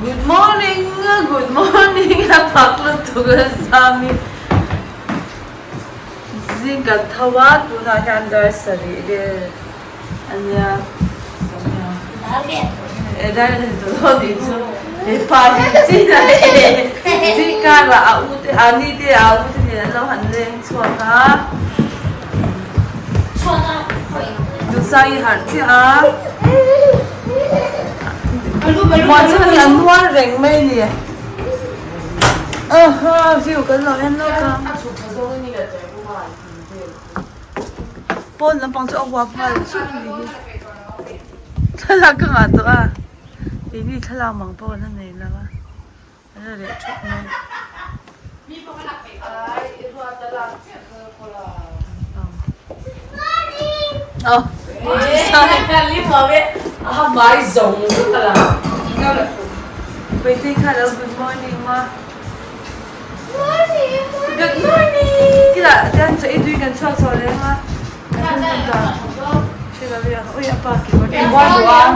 Good morning good morning a pak lutuk a Zami zing kan tho a tunah hian dar sarih vel a nia e dar a ni tawh dawn tih chu hepa hi chin a e zingkarah a u te a ni te a u te nen an lo han leng chhuak a Duhsai i harh chiah a. Muan chu hei an nual reng mai a ni. Aha view kan lo en lawk a. Pawn lampang chu a huap nghal chuk a ni hi. Thlalak ka ngah tawh a. Keini thlalak mang pawh kan la nei lo a. An la reh thut mai. Good morning ma. Good morning. Kila tian chaw ei tui kan chhuak chho leh anga. Ui apa ki bawr.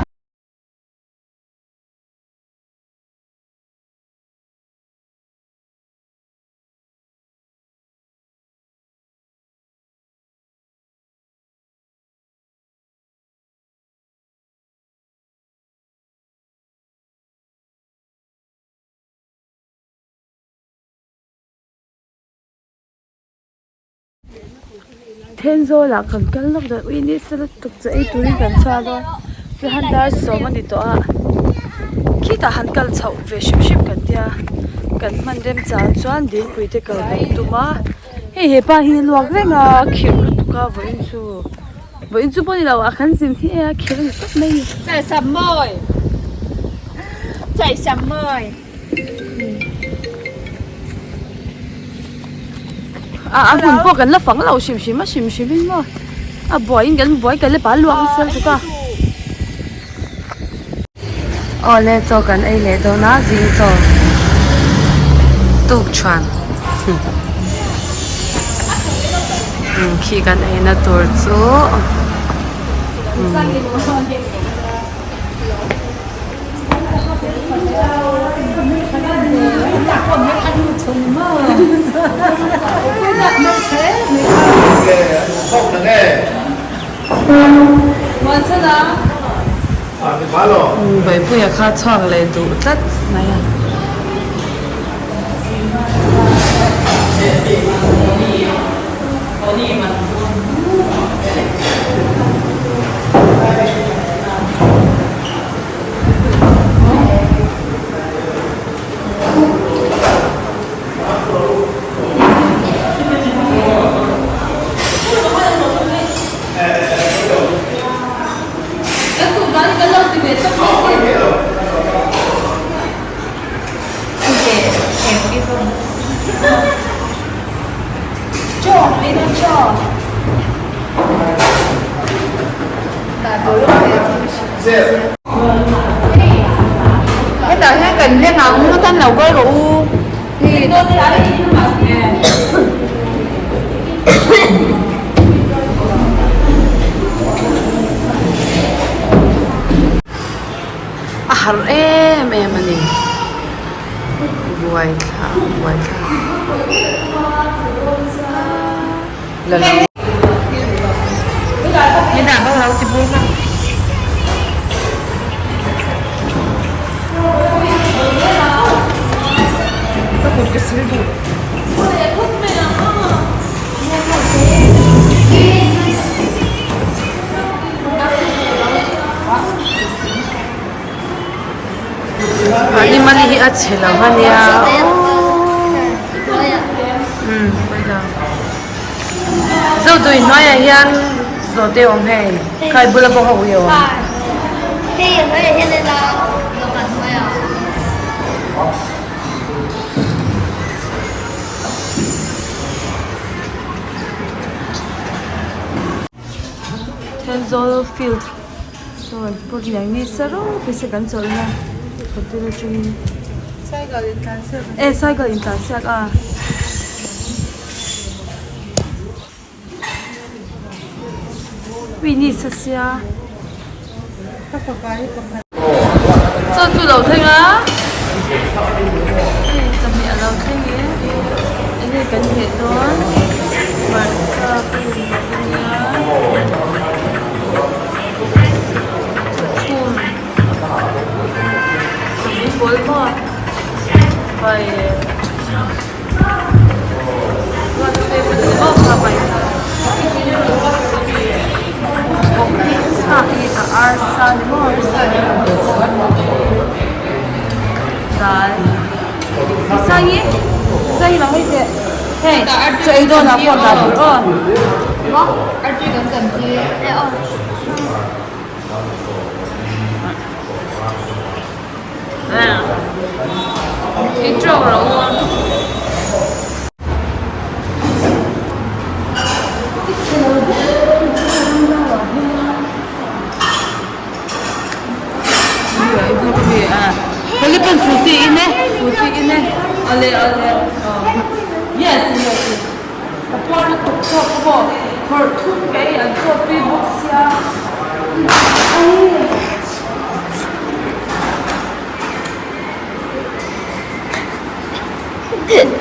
Thenzawl ah kan kal lawk dawn ui ni se lutuk chu ei turin kan chhuak a chuan dar sawm a ni tawh a khitah han kal chhoh ve hrim hrim kan tia kan hman rem chang chuan dilpui te kal kan tum a hei hepa hi a luak reng a khirh lutuk a vawiin chu vawiin chu pawh ni lo a kan zin hi e a khirh a ni tawp mai a ni. A a hmun pawh kan la fang lo hrim hrim a hrim hrim in maw a buaiin kan buai kan la pal luak nasa lutuk a. Awle chaw kan ei leh dawn a zing chaw tuk chuan khi kan ei na tur chu Bawihpuia kha chhuak leh duh tlat mai a. Hetah hian kan leng ang tan lo kal rawh u. A harh em em a ni buaithlak buaithlak la lo. Animal hi a chhe lo ania Zodui hnuaiah hian zawhte a awm hei khai bula pawh kha ui a awm. Thenzawl field saw an put lian nge sa rawp se kan chawlhna hotel atangin e cycle in tlan siak a. Ui ni sa sia chaw chu lo thleng a. kan heh dawn hmarcha ka rawn dah ania chhum chhum bawl maw bai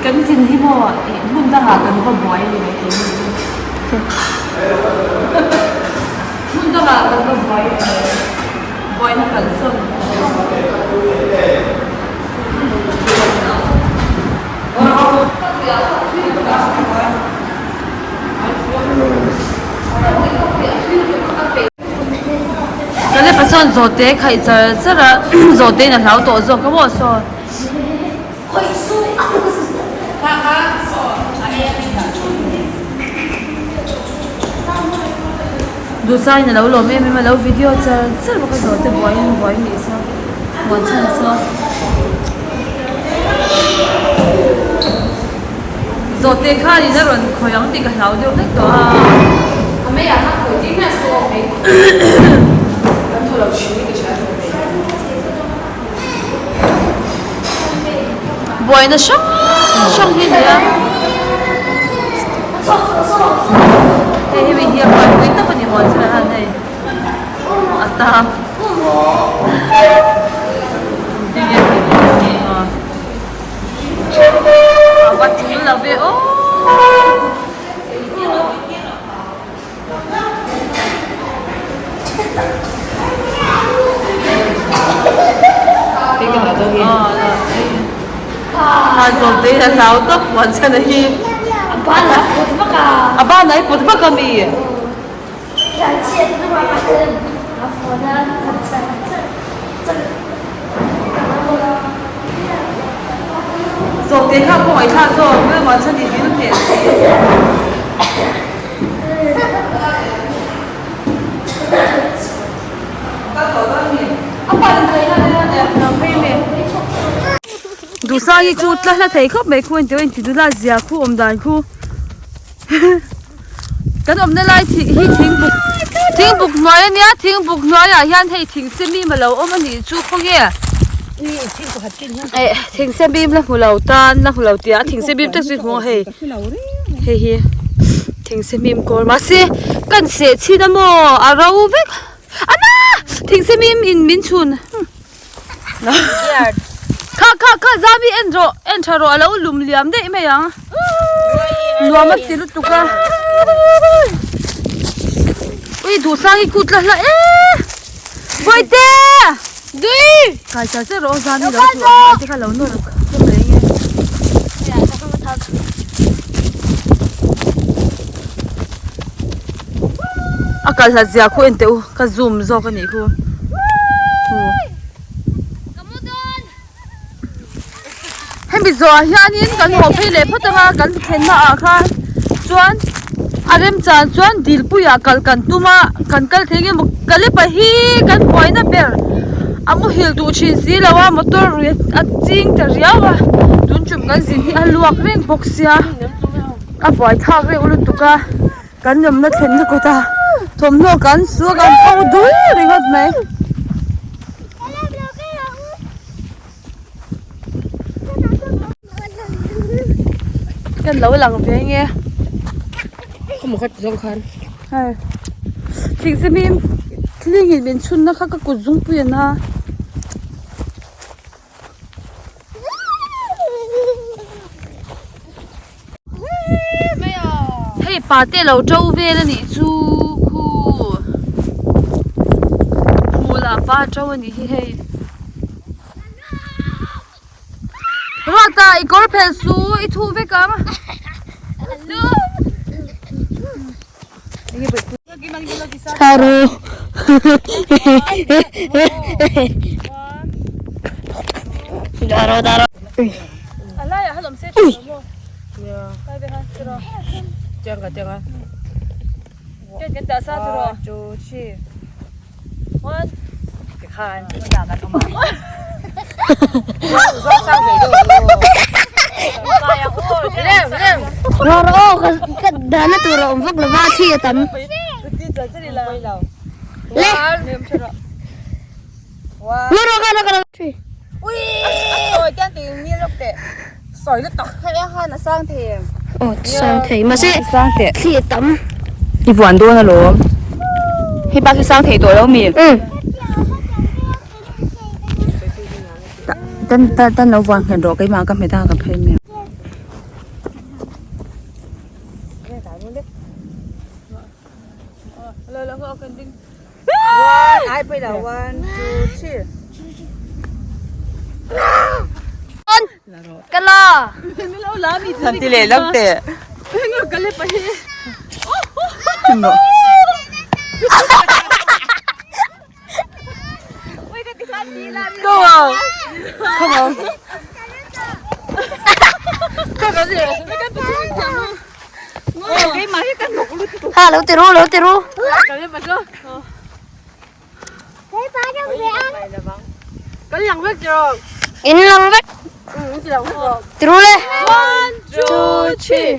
Kan zin hi maw ih hmun dangah kan va buai a ni mai thei ni chu hmun dangah kan va buai a ni mai buaina kalsawn Kalepa chuan zawhte khaih char char a zawhte in a hlau tawh zawk a maw saw. Duhsaiin a lo lawm em em a lo video char char bawk a zawhte buaiin buai nih saw muan chhan saw. Zawhte khanin a rawn khawih ang tih ka hlau deuh hlek tawh a. A meiah khan khawih tir hmiah suh aw mei kan thaw lo thin hi ka hria zawhte. Buaina hrang hrang hi a ni a. Hei hemi hi a buaipui tak a ni maw chutah hian hei a tang. A va tul lo ve aw. A zawt te hi a hlau tawp huan chhan a hi. A ban a put vak a. A ban a i put vak a mi? Zawhte kha pawh ngaihthlak zawk mai muan chhan i dil hmel si. Duhsangi chu tla hla thei khawp mai khu an ti a inti nula zia khu awm dan khu. Kan awmna lai hi thingbuk thingbuk hnuai a nia thingbuk hnuaiah hian hei thingse mim a lo awm a nih chu khawnge eh thingse mim la hmu lo tan la hmu lo tih ah thingse mim tak chu i hmu a hei hei hi thingse mim kawr mahse kan seh chhin a maw a ro vek a na thingse mim in min chhun. Kha kha kha Zami en rawh en tha rawh a lo lum liam daih mai ang nuam a ti lutuk a ui duhsang hi kut la hla e Bawihte dui kai char che rawh Zami lo chu a hmai te kha lo nawr khawp mai nge a kal hlat zia khu en teh u ka zoom zawk a nih khu. Hemi zawhah hianin kan haw phei leh phawt anga kan thlenna ah khan chuan a remchan chuan dilpuiah kal kan tum a kan kal thei nge maw kalepa hi kan buaina ber a muhil duh thin si lo a motor rui a ching ta riau a tun tum kan zin hi a luak reng bawk sia a buaithlak reuh lutuk a. Kan awmna thlenna kawta thawmhnaw kan su a kan pho dul ringawt mai. Kan lo lang ve nge. Hei thingse mim thling in min chhunna kha ka kut zungpui a na. Pa te lo to vel a nih chu khu phul ah pa to a nih hi hei Ruata i kawr phelh su i thuh vek ang. Dahna tur a awm vak lo va a thi a tam. Le. I vuan dawn alawm hei bak hi sang thei tawh lo mi tan tan lo vuan nghet rawh keimah ka hmet a ka phei mai ang. Ti leh lam teh. Go on. Come on. Ha lo ti ru lo ti ru. In lang vek. Ti ru le. One, two, three.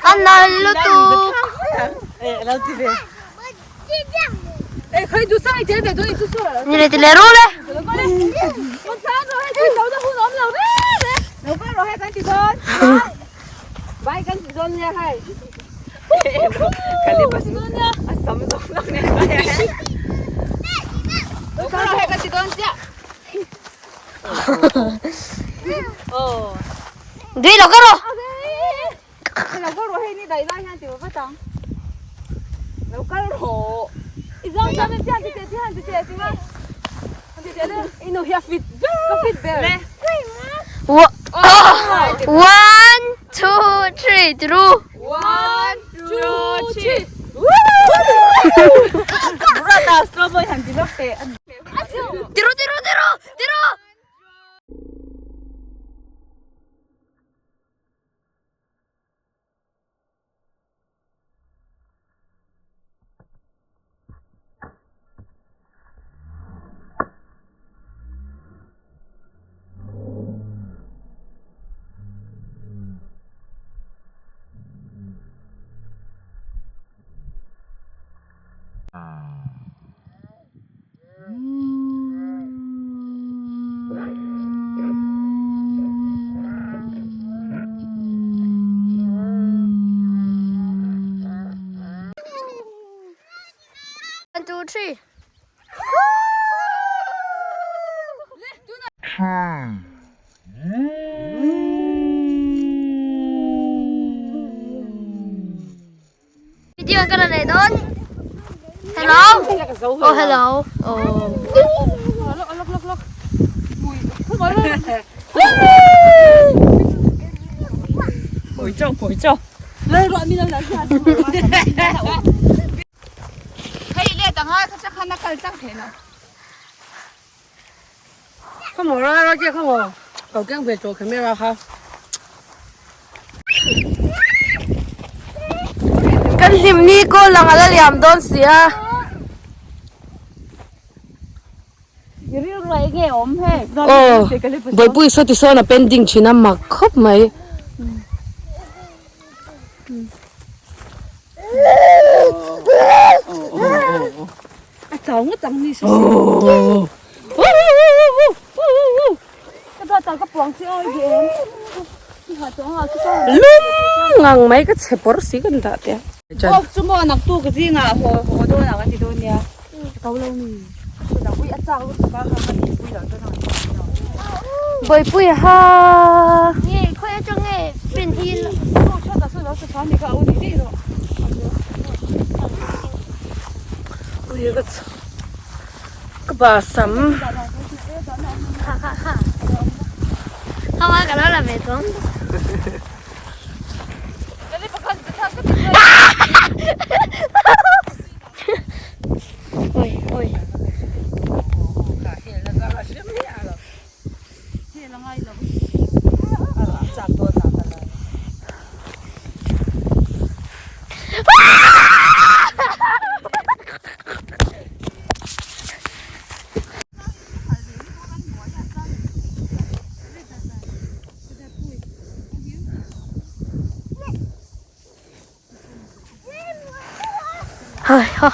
A nal lutuk. Ni le ti le ru le. Dui lo ka rawh. One, two, three, ti ru. Ti ru, ti ru, ti ru, ti ru. One, two, three. Video ka la nei dawn. Hello. Oh hello. Oh. Kan hlim ni kawl ang a la liam dawn si a. Aw Bawihpui saw ti sawn a pending thin a mak khawp mai. A chau ngawt ang ni saw. Ka dawt ah ka puang chi awi di em. I ha tawh ang a chu chuan. Lum ngang mai ka chhe pawr si kan dah te. Off chu maw nak tu ka zingah haw haw dawn ah kan ti dawn nia. Ka ko lo ni. Ka hre lo ui a chak lutuk a kha ka inpui loh dawn ang. Bawihpuia ha. Nge khawi atang nge pen hi Ka ba sam. Kha kha kha. Kha ka lo la ve chuang. Oi oi. Hơi ho.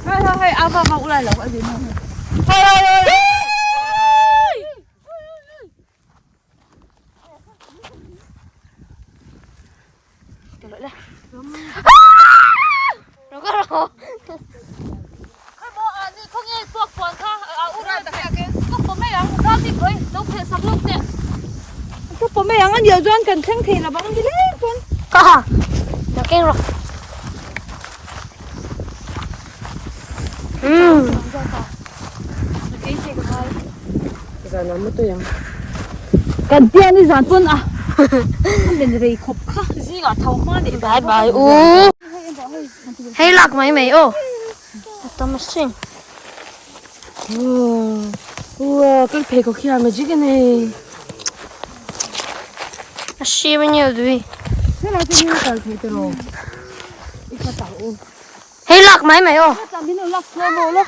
Hei hei hei a va va ulai lo a din hei hei hei. Chuan kan thleng thei lo vang ni leng chuan. Ka nó keng rồi. Ừ. Kan pian ni zan pawn a a men rei khawp kha zingah tho hma leh Bye bye u. Hei lak mai mai aw. A tam asin. Ua kan pheikhawk hian magic a nei. A hrim a nia dui. Helai te hi kal thei tiraw. I kha tak u. Hei lak mai mai aw. Min lo lak slow mo lo.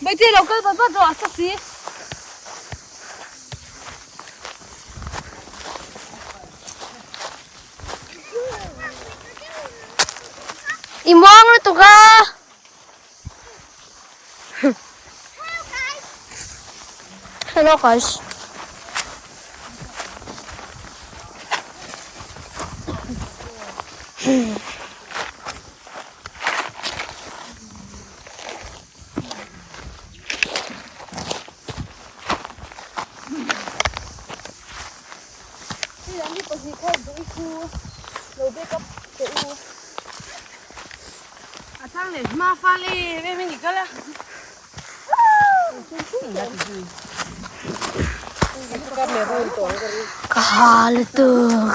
Baite lo kal vat vat rawh a sa si. I muang lutuk a. Hello guys. A chang leh hma fal em em a ni kal a. Ka ha lutuk.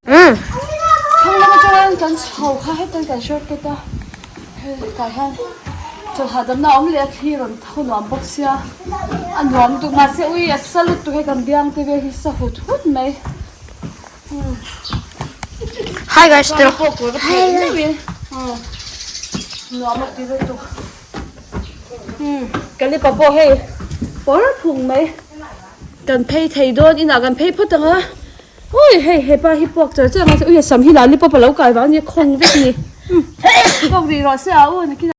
Umm. Thlang lam atanga kan chho kha hetiang kan shortcut a hei tah hian chawlh hahdamna a awm leh a thli rawn tho nuam bawk sia a nuam lutuk mahse ui a sa lutuk hei kan biang te vel hi sa hut hut mai. Hi guys Chuan pawh kawr ka phelh meuh in nuam a ti lutuk Kalipa pawh hei pawr phung mai kan phei thei dawn inah kan phei phawt ang a ui hei hepa hi puak char char ang a ui a sam hi lollipop a lo kai vang a nia khawng vek a ni puak rih rawh se a u nakinah.